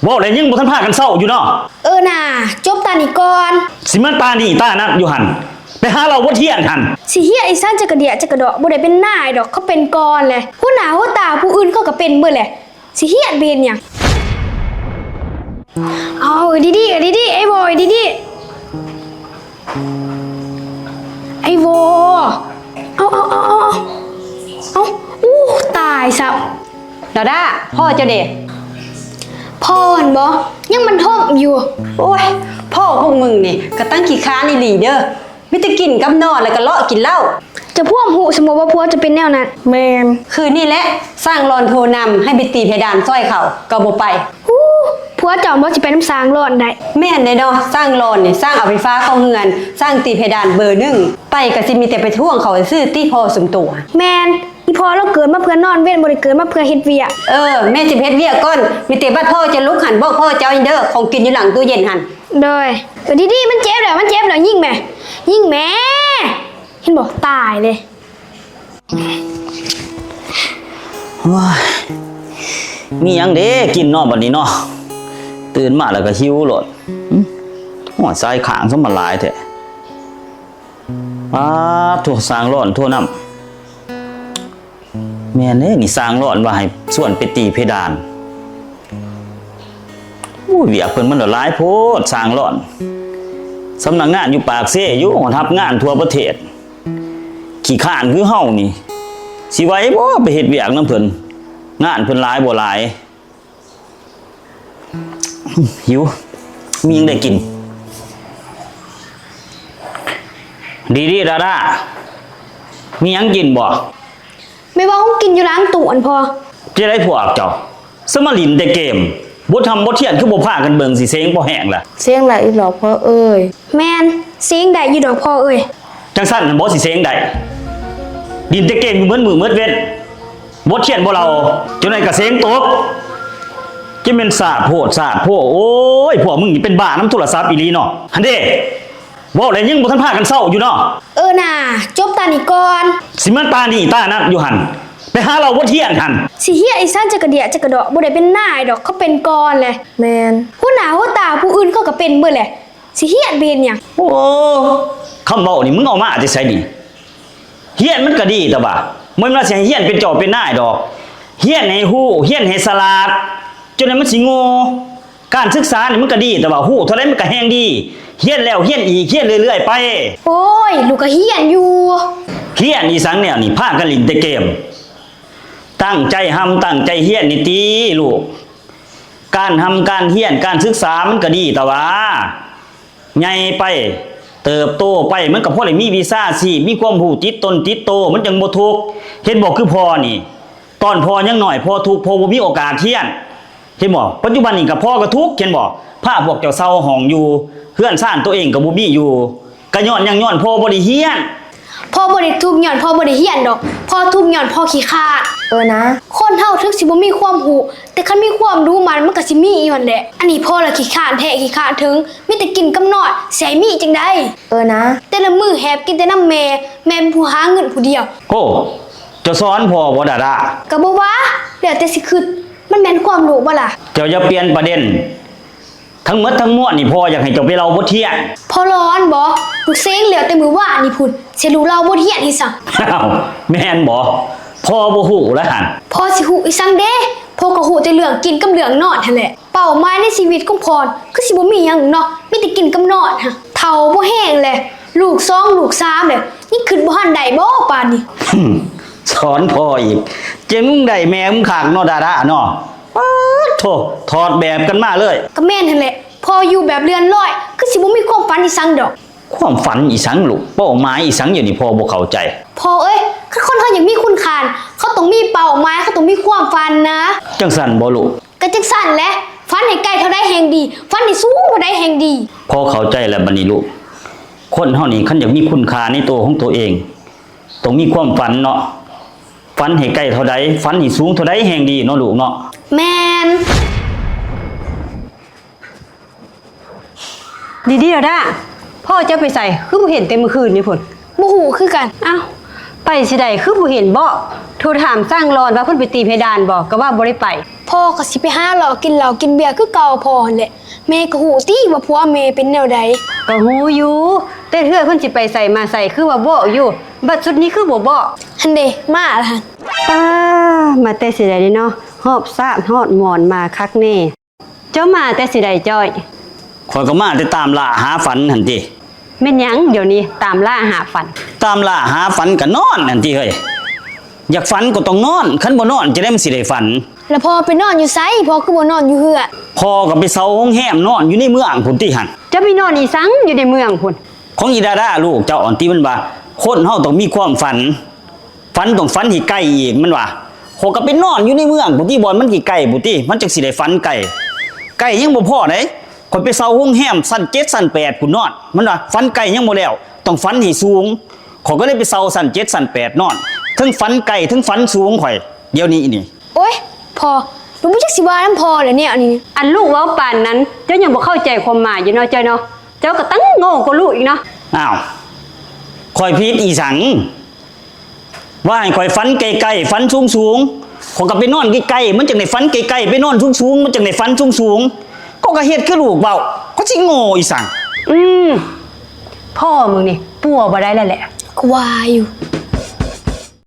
ເວົ້າແລ້ວຍັງບໍ່ທັນພາກັນເຊົາຢູ່ເນາະ. ເອີໜ້າ, ຈົບຕານີ້ກ່ອນ. ຊິມາຕານີ້ຕານັ້ນຢູ່ຫັ້ນ, ໄປຫາເລົ່າບົດຮຽນຫັ້ນ. ຊິຮຽນອີ່ສັງຈັກກະເດຍຈັກກະເດາະ, ບໍ່ໄດ້ເປັນນາຍດອກ, ເຂົາເປັນກ່ອນແຫຼະ. ຫົວໜ້າຫົວຕາຜູ້ອື່ນເຂົາກໍເປັນເບິດແຫຼະ, ຊິຮຽນໄປເຮັດຫຍັງ? ເອົາ ເອີ ດີໆ ເອີ ດີໆ ໄອ້ວໍ ເອີ ດີໆ. ໄອ້ວໍ ເອົາ ເອົາ ເອົາ ເອົາ ເອົາ ອູ້ ຕາຍຊະ. ດາດາ ພໍ່ເຈົ້າເດ? ພໍ່ຫັ້ນບໍ? ຍັງມັນທ້ອງຢູ່. ໂອ້ຍ ພໍ່ພວກມຶງນີ້ກະຕັ້ງຂີ້ຄ້ານອີ່ຫຼີເດີ, ມີແຕ່ກິນກັບນອນ ແລ້ວກະເລາະກິນເຫຼົ້າ. ເຈົ້າພວມຮູ້ຊັ້ນບໍວ່າຜົວເຈົ້າເປັນແນວນັ້ນ? ແມ່ນ. ຄືນນີ້ແຫຼະ ຊ່າງຫຼອນໂທນຳໃຫ້ໄປຕີເພດານຊ່ອຍເຂົາ ກໍບໍ່ໄປ. ຫູ ຜົວເຈົ້າບໍ່ຊິໄປນຳຊ່າງຫຼອນໄດ້. ແມ່ນເດ້ເນາະ, ຊ່າງຫຼອນນີ້ຊ່າງເອົາໄຟຟ້າເຂົ້າເຮືອນ, ຊ່າງຕີເພດານເບີໜຶ່ງ, ໄປກໍຊິມີແຕ່ໄປທ້ວງເຂົາຊື່ຕິພໍ່ສົມໂຕ. ແມ່ນ, ອີພໍ່ລາວເກີດມາເພື່ອນອນເວັນ, ບໍ່ໄດ້ເກີດມາເພື່ອເຮັດວຽກ. ເອີ ແມ່ຊິໄປເຮັດວຽກກ່ອນ, ມີແຕ່ບັດພໍ່ເຈົ້າລຸກຫັ້ນ ບອກພໍ່ເຈົ້າເດີ, ຂອງກິນຢູ່ຫຼັງຕູ້ເຢັນຫັ້ນ. ໂດຍ. ເອີ ດີໆ ມັນເຈັບແລ້ວ, ມັນເຈັບແລ້ວ, ຍິງແມ່, ຍິງແມ່. ເຫັນບໍ່? ຕາຍເລີຍ. ໂອ້ຍ ມີຫຍັງເດ້ກິນເນາະບັດນີ້ເນາະ, ຕື່ນມາແລ້ວກໍຫິວໂລດ. ຫືມ ໂອ້ຍ ສາຍຂ້າງຊະມັນຫຼາຍແທ້. ປາດໂທ້ ຊ່າງຫຼອນໂທນຳ. ແມ່ນເດ້ນີ້, ຊ່າງຫຼອນວ່າໃຫ້ຊວນໄປຕີເພດານ. ໂອ້ຍ ວຽກເພິ່ນມັນຫຼາຍໂພດ, ຊ່າງຫຼອນ. ສຳນັກງານຢູ່ປາກເຊຢູ່, ຮັບງານທົ່ວປະເທດ. ຂີ້ຄ້ານຄືເຮົານີ້ ຊິໄຫວບໍ່ໄປເຮັດວຽກນຳເພິ່ນ? ງານເພິ່ນຫຼາຍບໍ່ຫຼາຍ. ຫິວ, ມີຫຍັງໄດ້ກິນ? ດີໆ ດາດາ ມີຫຍັງກິນບໍ່? ແມ່ວ່າຫຸງກິນຢູ່ຫຼັງຕູ້ຫັ້ນພໍ່. ຈັ່ງໃດພວກເຈົ້າ ສະມາຫຼິ້ນແຕ່ເກມ, ບົດທຳບົດຮຽນຄືບໍ່ພາກັນເບິ່ງ, ຊິເສັງພໍແຮງລະ. ເສັງໄດ້ອີ່ດອກພໍ່ເອີຍ. ແມ່ນ, ເສັງໄດ້ຢູ່ດອກພໍ່ເອີຍ. ຈັ່ງຊັ້ນຫັ້ນບໍ່ຊິເສັງໄດ້? ຫຼິ້ນແຕ່ເກມຢູ່ໝົດມື້ໝົດເວັນ, ບົດຮຽນບໍ່ເລົ່າ, ຈັ່ງໃດກໍເສັງຕົກ. ຈະແມ່ນສາດໂພດສາດໂພ. ໂອ້ຍ ພວກມຶງນີ້ເປັນບ້ານຳໂທລະສັບອີ່ຫຼີເນາະ. ຫັ້ນເດ້ ເວົ້າແລ້ວຍັງບໍ່ທັນພາກັນເຊົາຢູ່ເນາະ. ເອີໜ້າ, ຈົບຕານີ້ກ່ອນ. ຊິມາຕານີ້ຕານັ້ນຢູ່ຫັ້ນ, ໄປຫາເລົ່າບົດຮຽນຫັ້ນ. ຊິຮຽນອີ່ສັງຈັກກະເດຍຈັກກະເດາະ, ບໍ່ໄດ້ເປັນນາຍດອກ, ເຂົາເປັນກ່ອນແຫຼະ. ແມ່ນ. ຫົວໜ້າຫົວຕາຜູ້ອື່ນເຂົາກໍເປັນເບິດແຫຼະ, ຊິຮຽນໄປເຮັດຫຍັງ? ໂອ້ ຄຳເວົ້ານີ້ມຶງເອົາມາແຕ່ໃສນີ້? ຮຽນມັນກໍດີແຕ່ວ່າ ບໍ່ແມ່ນວ່າຊິໃຫ້ຮຽນເປັນເຈົ້າເປັນນາຍດອກ. ຮຽນໃຫ້ຮູ້, ຮຽນໃຫ້ສະຫຼາດ, ຈົນໃຫ້ມັນຊິໂງ່. ການສຶກສານີ້ມັນກໍດີ, ແຕ່ວ່າຮູ້ເທົ່າໃດມັນກໍແຮ່ງດີ. ຮຽນແລ້ວຮຽນອີກ, ຮຽນເລື້ອຍໆໄປ. ໂອ້ຍ ລູກກໍຮຽນຢູ່. ຮຽນອີ່ສັງແນວນີ້, ພາກັນຫຼິ້ນແຕ່ເກມ. ຕັ້ງໃຈຮ່ຳຕັ້ງໃຈຮຽນນີ້ຕິລູກ. ການຮ່ຳການຮຽນ, ການສຶກສາມັນກໍດີ, ແຕ່ວ່າໃຫຍ່ໄປ, ເຕີບໂຕໄປ, ມັນກໍພໍໄດ້ມີວິຊາຊີບ, ມີຄວາມຮູ້ຕິດຕົນຕິດໂຕ, ມັນຈັ່ງບໍ່ທຸກ. ເຫັນບໍ່? ຄືພໍ່ນີ້, ຕອນພໍ່ຍັງນ້ອຍ, ພໍ່ທຸກ, ພໍ່ບໍ່ມີໂອກາດຮຽນ. ເຫັນບໍ່? ປັດຈຸບັນນີ້ກໍພໍ່ກໍທຸກ, ເຫັນບໍ່? ພາພວກເຈົ້າເຊົ່າຫ້ອງຢູ່, ເຮືອນຊານໂຕເອງກໍບໍ່ມີຢູ່, ກໍຍ້ອນຫຍັງ? ຍ້ອນພໍ່ບໍ່ໄດ້ຮຽນ. ພໍ່ບໍ່ໄດ້ທຸກຍ້ອນພໍ່ບໍ່ໄດ້ຮຽນດອກ, ພໍ່ທຸກຍ້ອນພໍ່ຂີ້ຄ້ານ. ເອີນະ. ຄົນເຮົາເຖິງຊິບໍ່ມີຄວາມຮູ້, ແຕ່ຄັນມີຄວາມດຸໝັ່ນ, ມັນກໍຊິມີຢູ່ຫັ້ນແຫຼະ. ອັນນີ້ພໍ່ລະຂີ້ຄ້ານແທ້ຂີ້ຄ້ານເຖິງ, ມີແຕ່ກິນກັບນອນ, ຊິໃຫ້ມີຈັ່ງໃດ? ເອີນະ. ແຕ່ລະມື້ແຫບກິນແຕ່ນຳແມ່, ແມ່ເປັນຜູ້ຫາເງິນຜູ້ດຽວ. ໂອ້ ເຈົ້າສອນພໍ່ບໍ່ ດາດາ? ກໍບໍ່ວ່າ, ແລ້ວແຕ່ຊິຄິດ. ມັນແມ່ນຄວາມຮູ້ບໍ່ລະ? ເຈົ້າຢ່າປ່ຽນປະເດັນ. ທັງໝົດທັງມວນນີ້ ພໍ່ຢາກໃຫ້ເຈົ້າໄປເລົ່າບົດຮຽນ. ພໍ່ຫຼອນບໍ? ລູກເສັງແລ້ວແຕ່ມື້ວານນີ້ພຸ້ນ, ຊິໃຫ້ລູກເລົ່າບົດຮຽນອີ່ສັງ? ອ້າວ ແມ່ນບໍ? ພໍ່ບໍ່ຮູ້ລະຫັ້ນ. ພໍ່ຊິຮູ້ອີ່ສັງເດ? ພໍ່ກໍຮູ້ແຕ່ເລື່ອງກິນກັບເລື່ອງນອນຫັ້ນແຫຼະ. ເປົ້າໝາຍໃນຊີວິດຂອງພໍ່ ຄືຊິບໍ່ມີຫຍັງເນາະ, ມີແຕ່ກິນກັບນອນ. ເຖົ້າບໍ່ແຮງແຫຼະ, ລູກສອງລູກສາມແຫຼະ, ຍັງຄິດບໍ່ທັນໄດ້ບໍປານນີ້? ສອນພໍ່ອີກ. ເຈັງມຶງໄດ້ແມ່ມຶງຄັກເນາະ ດາດາເນາະ. ປາດໂທ້ ຖອດແບບກັນມາເລີຍ. ກໍແມ່ນຫັ້ນແຫຼະ, ພໍ່ຢູ່ແບບເລື່ອນລອຍ, ຄືຊິບໍ່ມີຄວາມຝັນອີ່ສັງດອກ. ຄວາມຝັນອີ່ສັງລູກ? ເປົ້າໝາຍອີ່ສັງ? ດຽວນີ້ພໍ່ບໍ່ເຂົ້າໃຈ. ພໍ່ເອີຍ, ຄັນຄົນເຮົາຢາກມີຄຸນຄ່າ, ເຂົາຕ້ອງມີເປົ້າໝາຍ, ເຂົາຕ້ອງມີຄວາມຝັນນະ. ຈັ່ງຊັ້ນບໍລູກ? ກໍຈັ່ງຊັ້ນແຫຼະ, ຝັນໃຫ້ໄກເທົ່າໃດແຮ່ງດີ, ຝັນໃຫ້ສູງເທົ່າໃດແຮ່ງດີ. ພໍເຂົ້າໃຈແລ້ວບັດນີ້ລູກ. ຄົນເຮົານີ້ ຄັນຢາກມີຄຸນຄ່າໃນໂຕຂອງໂຕເອງ, ຕ້ອງມີຄວາມຝັນເນາະ. ຝັນໃຫ້ໄກເທົ່າໃດ, ຝັນໃຫ້ສູງເທົ່າໃດແຮ່ງດີເນາະລູກເນາະ. ແມ່ນ. ດີໆ ດາດາ, ພໍ່ເຈົ້າໄປໃສ? ຄືບໍ່ເຫັນແຕ່ມື້ຄືນນີ້ພຸ້ນ? ບໍ່ຮູ້ຄືກັນ. ອ້າວ, ໄປຊິໃດ ຄືບໍ່ເຫັນບໍ? ໂທຖາມຊ່າງຫຼອນວ່າເພິ່ນໄປຕີເພດານບໍ, ກໍວ່າບໍ່ໄດ້ໄປ. ພໍ່ກໍຊິໄປຫາເລາະກິນເຫຼົ້າກິນເບຍຄືເກົ່າພໍ່ຫັ້ນແຫຼະ. ແມ່ກໍຮູ້ຕິວ່າຜົວແມ່ເປັນແນວໃດ. ກໍຮູ້ຢູ່, ແຕ່ເທື່ອເພິ່ນຊິໄປໃສມາໃສຄືວ່າບອກຢູ່, ບັດຊຸດນີ້ຄືບໍ່ບອກ? ຫັ້ນເດ ມາລະຫັ້ນ. ປ້າ, ມາແຕ່ຊິໃດເນາະ, ຮອບຊາດຮອດໝອນມາຄັກແນ່. ເຈົ້າມາແຕ່ຊິໃດຈ້ອຍ? ຂ້ອຍກໍມາແຕ່ຕາມລ່າຫາຝັນຫັ້ນຕິ. ແມ່ນຫຍັງດຽວນີ້ຕາມລ່າຫາຝັນ? ຕາມລ່າຫາຝັນກໍນອນຫັ້ນຕິເຮີ້ຍ. ຢາກຝັນກໍຕ້ອງນອນ, ຄັນບໍ່ນອນຈັ່ງໃດມັນຊິໄດ້ຝັນ? ແລ້ວພໍ່ໄປນອນຢູ່ໃສ? ພໍ່ຄືບໍ່ນອນຢູ່ເຮືອນ? ພໍ່ກໍໄປເຊົ່າໂຮງແຮມນອນຢູ່ໃນເມືອງພຸ້ນຕິຫັ້ນ. ເຈົ້າໄປນອນອີ່ສັງຢູ່ໃນເມືອງພຸ້ນ? ຂອງອີດາດາລູກເຈົ້າອັນຕິ ມັນວ່າຄົນເຮົາຕ້ອງມີຄວາມຝັນ. ຝັນຕ້ອງຝັນໃຫ້ໄກອີກ ມັນວ່າ. ຂ້ອຍກໍໄປນອນຢູ່ໃນເມືອງພຸ້ນຕິ ບ່ອນມັນໃກ້ໆພຸ້ນຕິ ມັນຈັ່ງຊິໄດ້ຝັນໄກ. ໄກຍັງບໍ່ພໍໃດ, ຂ້ອຍໄປເຊົ່າໂຮງແຮມຊັ້ນເຈັດຊັ້ນແປດພຸ້ນນອນ, ມັນວ່າຝັນໄກຍັງບໍ່ແລ້ວ ຕ້ອງຝັນໃຫ້ສູງ. ຂ້ອຍກໍເລີຍໄປເຊົ່າຊັ້ນເຈັດຊັ້ນແປດນອນ, ເທິງຝັນໄກເທິງຝັນສູງຂ້ອຍດຽວນີ້ນີ້. ໂອ້ຍ ພໍ່, ລູກບໍ່ຈັກຊິວ່ານຳພໍ່ແລ້ວແນວນີ້. ອັນລູກເວົ້າປານນັ້ນ ເຈົ້າຍັງບໍ່ເຂົ້າໃຈຄວາມໝາຍຢູ່ເນາະເຈົ້າເນາະ, ເຈົ້າກໍຕັ້ງໂງ່ກວ່າລູກອີກເນາະ. ອ້າວ, ຂ້ອຍຜິດອີ່ສັງ? ວ່າໃຫ້ຂ້ອຍຝັນໄກໆ ຝັນສູງໆ, ຂ້ອຍກໍໄປນອນໄກໆ ມັນຈັ່ງໄດ້ຝັນໄກໆ, ໄປນອນສູງໆ ມັນຈັ່ງໄດ້ຝັນສູງໆ. ຂ້ອຍກໍເຮັດຄືລູກເວົ້າ, ຂ້ອຍຊິໂງ່ອີ່ສັງ? ອືມ, ພໍ່ມຶງນີ້ປົວບໍ່ໄດ້ແລ້ວແຫຼະ. ກໍວ່າຢູ່.